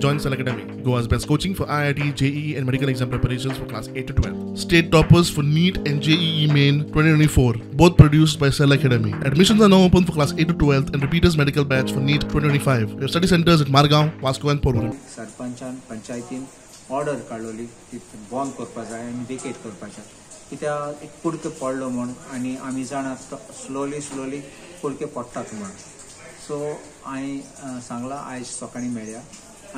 Join Cell Academy, Goa's best coaching for IIT, JEE and medical exam preparations for class 8 to 12. State toppers for NEET and JEE Main 2024, both produced by Cell Academy. Admissions are now open for class 8 to 12 and repeaters medical batch for NEET 2025. We have study centers at Margao, Vasco and Porvorim. सरपंचान पंचायतीन order काडलोली ती बंद करपा जाय आनी vacate करपाचें, कित्याक एक कुडके पडलो म्हूण आनी आमी जाणात स्लोली स्लोली कुडके पडटात म्हूण. सो हांवें सांगलां आयज सकाळीं मेळया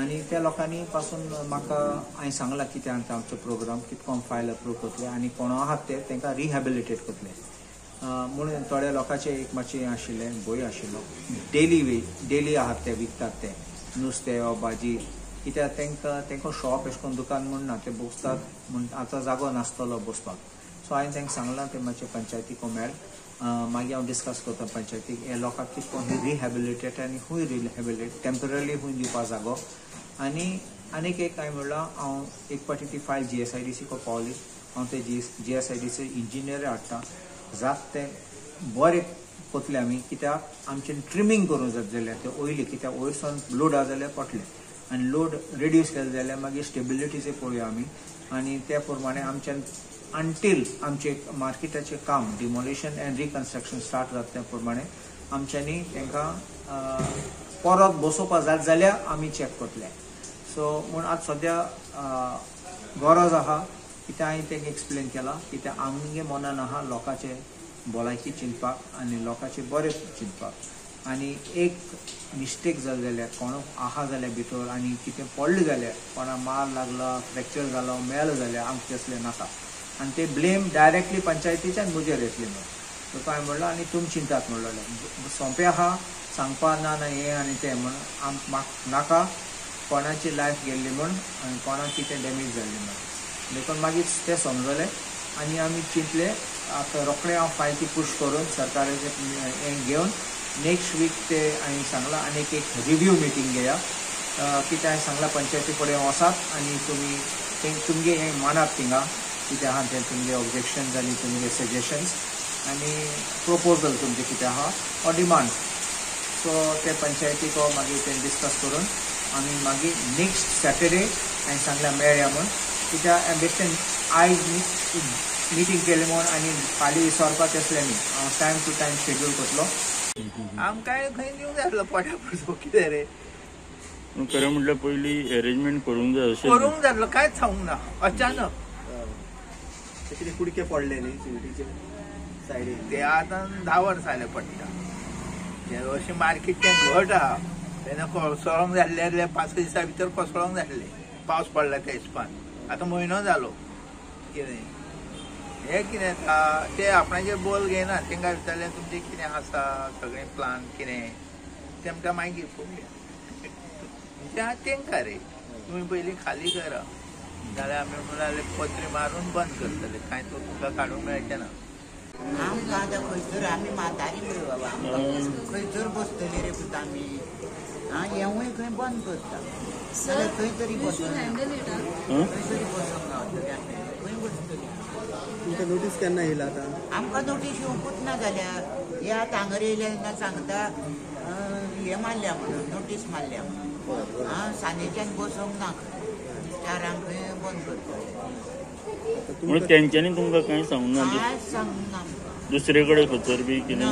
आनी त्या लोकांनी पासून म्हाका हांवें सांगलां कितें आमचो आमचो प्रोग्राम कितको फायल अप्रूव करतले आनी कोण आहात ते तांकां रिहॅबिलिटेट करतले म्हणून. थोड्या लोकांचें एक मातशें आशिल्लें भंय आशिल्लो, डेली डेली आहात ते विकतात ते नुस्तें वा भाजी, कित्याक तांकां तांकां शॉप अशें करून दुकान म्हूण ना, ते बसतात म्हूण आतां जागो नासतलो बसपाक. सो हांवें तांकां सांगलां तें मातशें पंचायतीक मेळ, मागीर हांव डिस्कस करता पंचायतीक हे लोकांक कितें करून रिहॅबिलिटेट आनी खूंय रिहॅबिलिटेट टेम्पररी खूंय दिवपा जागो. आनी आनीक एक हांवें म्हणलां, हांव एक फावटी ती फायल GSIDC को पावली, हांव ते GSIDC engineer हाडटा, जात तें बरें करतले आमी, कित्याक आमचें ट्रिमींग करूंक जात जाल्यार ते वयली, कित्याक वयर सावन लोड आसा जाल्यार पडटलें आनी लोड रिड्यूस केलें जाल्यार मागीर स्टेबिलिटीचें पळोवया आमी आनी त्या प्रमाणे आमच्यान अंटील आमचे मार्केटाचें काम डिमोलिशन एंड रिकन्स्ट्रक्शन स्टार्ट जाता त्या प्रमाणे आमच्यांनी तांकां परत बसोवपा जात जाल्यार आमी चॅक करतले. सो म्हूण आतां सद्या गरज आहा कित्याक हांवें तांकां एक्सप्लेन केलां कित्याक आमगे मनान आहा लोकांचे भलायकी चिंतपाक आनी लोकांचे बरें चिंतपाक. आनी एक मिस्टेक जाली जाल्यार कोण आहा जाल्यार भितर आनी कितें पडलें जाल्यार कोणा मार लागला, फ्रॅक्चर जालो, मेलो जाल्यार आमकां तसलें नाका आनी ते ब्लेम डायरेक्टली पंचायतीच्यान म्हजेर येतले म्हणून. सो हांवें म्हणलो आनी तुमी चिंतात म्हणलें सोंपें आहा सांगपा ना ना हें आनी तें म्हूण आमकां नाका कोणाची लायफ गेल्ली म्हूण आनी कोणाक कितें डॅमेज जाल्ली म्हूण. देखून मागीर ते समजले आनी आमी चिंतले आतां रोखडें हांव फायल ती पूश करून सरकाराचें हें घेवन नेक्स्ट वीक ते हांवें सांगलां आनीक एक रिव्यू मिटींग घेया, कितें हांवें सांगलां पंचायती फुडें वचात आनी तुमी तुमगे हें मांडात थिंगा कितें आहा तें तुमगे ऑब्जेक्शन्स आनी तुमगे सजेशन्स आनी प्रोपोजल तुमचें कितें आहा ऑर डिमांड्स. सो ते पंचायतीक मागीर तें डिस्कस करून आमी मागीर नेक्स्ट सॅटर्डे हांवें सांगलां मेळया म्हूण, कित्याक बेश्टें आयज मिटींग केलें म्हूण आनी फाल्यां विसरपा तसलें न्ही, हांव टायम टू टायम शेड्यूल करतलो. आमकां खंय दिवंक जाय आसलो पोटा पुरतो कितें रे. खरें म्हटल्यार पयलीं अरेंजमेंट करूंक जाय, अशें करूंक जाय आसलो, कांयच सांगूंक ना अचानक कितें कुडके पडले न्ही सिमेंटीचे सायडीन, ते आतां 10 वर्सां जालें पडटा तें अशें मार्केट तें घट आहा तेन्ना कोसळोंक जाल्लें जाल्यार 5 दिसां भितर कोसळोंक जाल्लें, पावस पडला त्या हिसपान. आतां म्हयनो जालो कितें हें कितें जाता ते आपणाचेर बोल घेयना, तांकां विचारलें तुमचें कितें आसा सगळें प्लान कितें, ते म्हणटा मागीर पळोवया. म्हणजे तांकां रे तुमी पयलीं खाली करा जाल्यार आमी म्हणल्यार पत्रे मारून बंद करतले, कांय तो तुमकां काडूंक मेळचें ना. आमकां आतां खंयसर आमी म्हातारी मरे बाबा, खंयसर बसतली रे पुता आमी, आं हेंवूय खंय बंद करता जाल्यार खंय तरी बसोंक खंय तरी बसोंक गावतले आमी, खंय बसतली. तुमकां नोटीस केन्ना येयला आतां? आमकां नोटीस येवंकूच ना जाल्यार हे आतां हांगर येयले तेन्ना सांगता हें मारल्या म्हणून नोटीस मारल्या म्हणून, आं सांजेच्यान बसोंक ना 4 खंय बंद करता. म्हणून तेंच्यांनी तुमकां कांय सांगूंक ना? कांयच सांगूंक ना आमकां. दुसरे कडेन खंयसर बी कितें ना?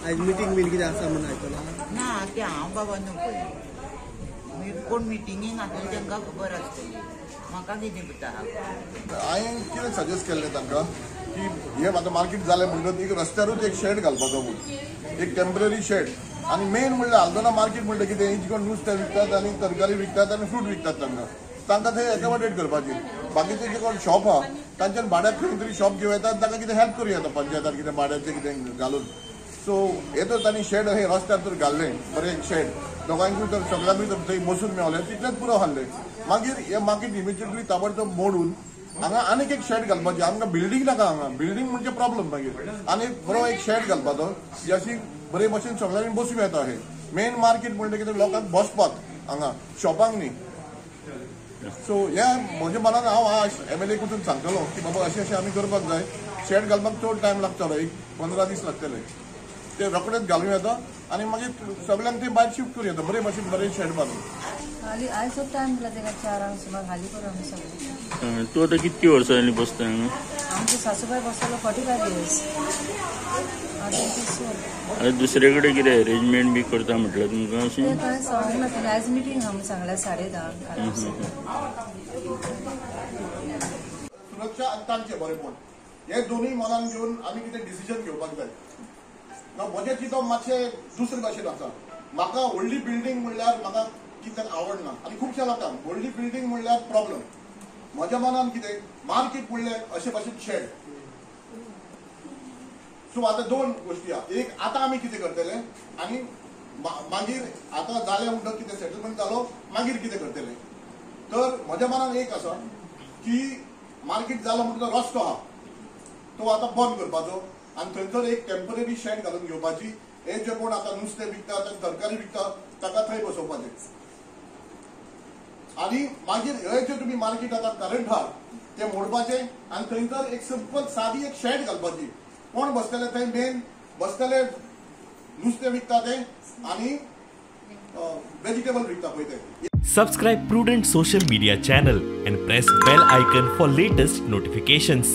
आयज मिटींग बीन कितें आसा म्हूण आयकलां? ना तें हांव बाबा न्हू पळय, कोण मिटिंगेक आसतली तांकां खबर आसतली, म्हाका कितें पुता. हांवें कितें सजेस्ट केल्लें तांकां की हें आतां मार्केट जालें म्हणटकच एक रस्त्यारूच एक शेड घालपाचो म्हूण, एक टेम्पररी शेड. आनी मेन म्हणल्यार आल्दोना मार्केट म्हणटा कितें, ही कोण नुस्तें विकतात आनी तरकारी विकतात आनी फ्रूट विकतात, तांकां तांकां थंय एकोमोडेट करपाची. बाकीचे जे कोण शॉप आहा तांच्यान भाड्याक खंय तरी शॉप घेवं येता, तांकां कितें हेल्प करूं येता पंचायतान कितें भाड्याचें कितें घालून. सो हे तर तांणी शेड हे रस्त्यार तर घाल्लें बरें एक शेड, दोगांकूय तर सगळ्यांकूय तर थंय बसून मेवलें तितलेंच पुरो आहलें. मागीर हे मार्केट इमिजिएटली ताबडतोब मोडून हांगा आनीक एक शेड घालपाची, आमकां बिल्डींग नाका हांगा, बिल्डींग म्हणजे प्रॉब्लम मागीर. आनी बरो एक शेड घालपाचो जी अशी बरे भशेन सगळ्यांनी बसूं येता. हे मेन मार्केट म्हणटा कितें लोकांक बसपाक हांगा शॉपांक न्ही. सो हे म्हज्या मनान हांव आज MLA वचून सांगतलो की बाबा अशें अशें आमी करपाक जाय. शेड घालपाक चड टायम लागतलो, एक 15 दीस लागतले, ते रोखडेच घालूं येता आनी मागीर सगळ्यांक ते भायर शिफ्ट करूं येता बरे भशेन बरें शेड बांदून. हाली आयज टायम दिला तेका 4 सुमार हाली करूं आमी सगळें. तूं आतां कितकी वर्सां जालीं बसता हांगा? आमचे सासूबाय बसतलो 45 years. आतां दुसरे कडेन कितें अरेंजमेंट बी करता म्हटल्यार तुमकां अशें? तें कांय सांगूंक ना तेणें. आयज मिटींग आहा म्हूण सांगल्या 10:30. सुरक्षा आनी तांचें बरेंपण हे दोनूय मनान घेवन आमी कितें डिसिजन घेवपाक जाय. म्हजें चिंतप मातशें दुसरे भाशेन आसा. म्हाका व्हडली बिल्डींग म्हणल्यार म्हाका कितें आवडना आनी खुबश्या लोकांक व्हडली बिल्डींग म्हणल्यार प्रॉब्लम. म्हज्या मनान कितें मार्केट म्हणल्यार अशे भाशेन शेड. सो आतां दोन गोश्टी आहा. एक आतां आमी कितें करतले आनी मागीर आतां जालें म्हणटकच कितें सेटलमेंट जालो मागीर कितें करतले. तर म्हज्या मनान एक आसा की मार्केट जालो म्हणटकच रस्तो आहा तो आतां बंद करपाचो आनी थंयसर एक टेम्पररी शेड घालून घेवपाची. हे जे कोण आतां नुस्तें विकता तरकारी विकता ताका थंय बसोवपाचें आनी मागीर हे जे तुमी मार्केट आतां करंट आहा तें मोडपाचें आनी थंयसर एक सिंपल सादी एक शेड घालपाची. कोण बसतले थंय मेन बसतले नुस्तें विकता तें आनी वेजिटेबल विकता पळय तें. Subscribe Prudent Social Media channel and press bell icon for latest notifications.